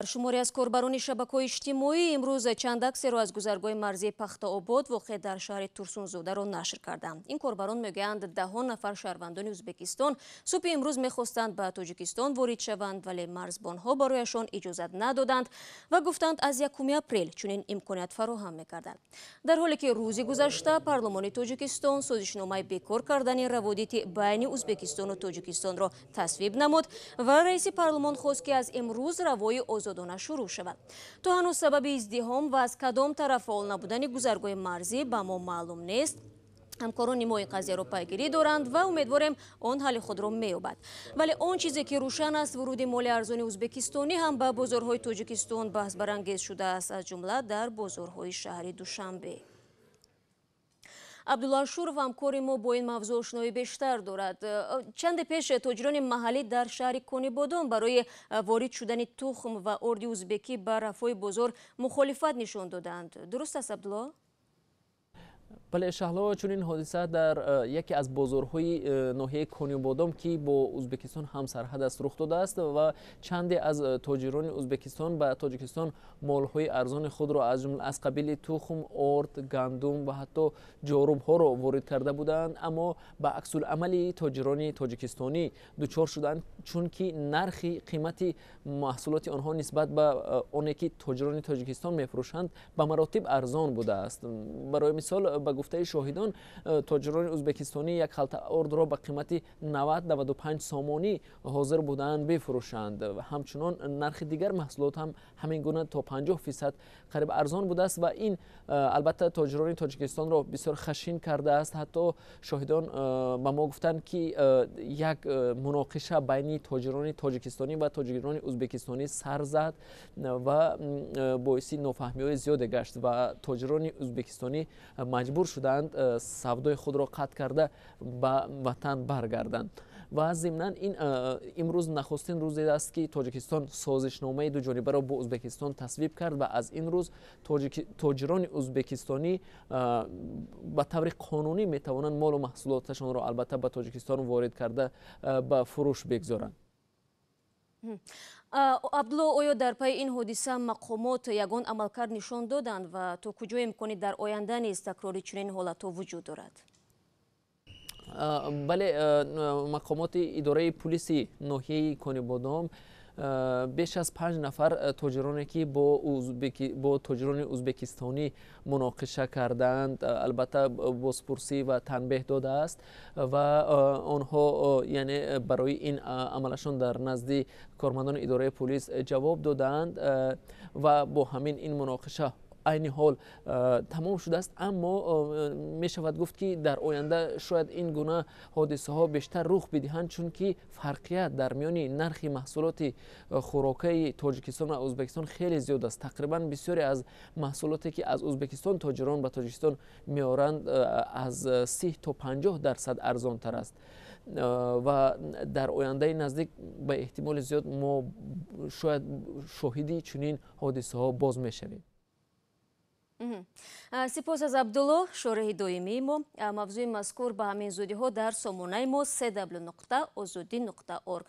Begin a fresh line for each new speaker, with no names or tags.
Шуморе аз корбарони шабакаҳои иҷтимоӣ имрӯз чанд аксеро аз гузаргоҳи марзии Пахтаобод, воқеъ дар шаҳри Турсунзодаро нашр карданд. Ин корбарон мегӯянд, даҳон нафар шаҳрвандони Ӯзбекистон субҳи имрӯз мехостанд ба Тоҷикистон ворид шаванд, вале марзбонҳо барояшон иҷозат надоданд ва гуфтанд, аз 1 апрел чунин имконият фароҳам мекарданд. Дар ҳоле ки рӯзи гузашта парлумони Тоҷикистон созишномаи бекор кардани раводиди байни Ӯзбекистону Тоҷикистонро тасвиб намуд ва раиси парлумон хост, ки аз имрӯз равои озодона шурӯъ шавад. То ҳанӯз сабаби издиҳом ва аз кадом тараф фаъол набудани гузаргоҳи марзӣ ба мо маълум нест. Ҳамкорони мо ин қазияро пайгирӣ доранд ва умедворем, он ҳалли худро меёбад. Вале он чизе ки рӯшан аст, вуруди моли арзони ӯзбекистонӣ ҳам ба бозорҳои Тоҷикистон баҳсбарангез шудааст, аз ҷумла дар бозорҳои шаҳри Душанбе. Абдулло Ашуров, ҳамкори мо, бо ин мавзӯъ ошноӣ бештар дорад. Чанде пеш тоҷирони маҳаллӣ дар шаҳри Конибодом барои ворид шудани тухм ва орди ӯзбекӣ ба рафҳои бозор мухолифат нишон доданд. Дуруст аст, Абдулло?
Бале, Шаҳло, чунин ҳодиса дар яке аз бозорҳои ноҳияи Конибодом, ки бо Ӯзбекистон ҳамсарҳад аст, рух додааст ва чанде аз тоҷирони Ӯзбекистон ба Тоҷикистон молҳои арзони худро, аз ҷумла аз қабили тухм, орд, гандум ва ҳатто ҷорубҳоро ворид карда буданд, аммо ба аксуламали тоҷирони тоҷикистонӣ дучор шуданд, чунки нархи қимати маҳсулоти онҳо нисбат ба оне ки тоҷирони Тоҷикистон мефурӯшанд, ба маротиб арзон будааст. Барои мисол, ба гуфтаи шоҳидон, тоҷирони ӯзбекистонӣ як халта ордро ба қимати 90-95 сомонӣ ҳозир буданд бифурӯшанд. Ҳамчунон нархи дигар маҳсулот ҳам ҳамин гуна то 50% қариб арзон будааст ва ин албатта тоҷирони Тоҷикистонро бисёр хашин кардааст. Ҳатто шоҳидон ба мо гуфтанд, ки як муноқиша байни тоҷирони тоҷикистонӣ ва тоҷирони ӯзбекистонӣ сар зад ва боиси нофаҳмиҳои зиёде гашт ва тоҷирони ӯзбекистонӣ маҷбур шуданд савдои худро қатъ карда, ба ватан баргарданд. Ва зимнан ин имрӯз нахустин рӯзе аст, ки Тоҷикистон созишномаи дуҷонибаро бо Ӯзбекистон тасвиб кард ва аз ин рӯз тоҷирони ӯзбекистонӣ ба таври қонунӣ метавонанд молу маҳсулоташонро албатта ба Тоҷикистон ворид карда, ба фурӯш бигзоранд.
Абдулло, оё дар пайи ин ҳодиса мақомот ягон амалкард нишон доданд ва то куҷо имкони дар оянда низ такрори чунин ҳолатҳо вуҷуд дорад?
Бале, мақомоти идораи пулиси ноҳияи Конибодом беш аз панҷ нафар тоҷироне, ки бо тоҷирони ӯзбекистонӣ муноқиша кардаанд, албатта бозпурсӣ ва танбеҳ додааст ва онҳо яъне барои ин амалашон дар назди кормандони идораи пулис ҷавоб додаанд ва бо ҳамин ин муноқиша айни ҳол тамом шудааст. Аммо мешавад гуфт, ки дар оянда шояд ин гуна ҳодисаҳо бештар рух бидиҳанд, чунки фарқият дар миёни нархи маҳсулоти хӯрокаи Тоҷикистон ва Ӯзбекистон хеле зиёд аст. Тақрибан бисёре аз маҳсулоте, ки аз Ӯзбекистон тоҷирон ба Тоҷикистон меоранд, аз 30 то 50% арзонтар аст ва дар ояндаи наздик ба эҳтимоли зиёд мо шояд шоҳиди чунин ҳодисаҳо боз мешавем.
Сипос аз Абдулло, шореҳи доимии мо. Мавзӯи мазкур ба ҳамин зудиҳо дар сомонаи мо cw.ozodi.org.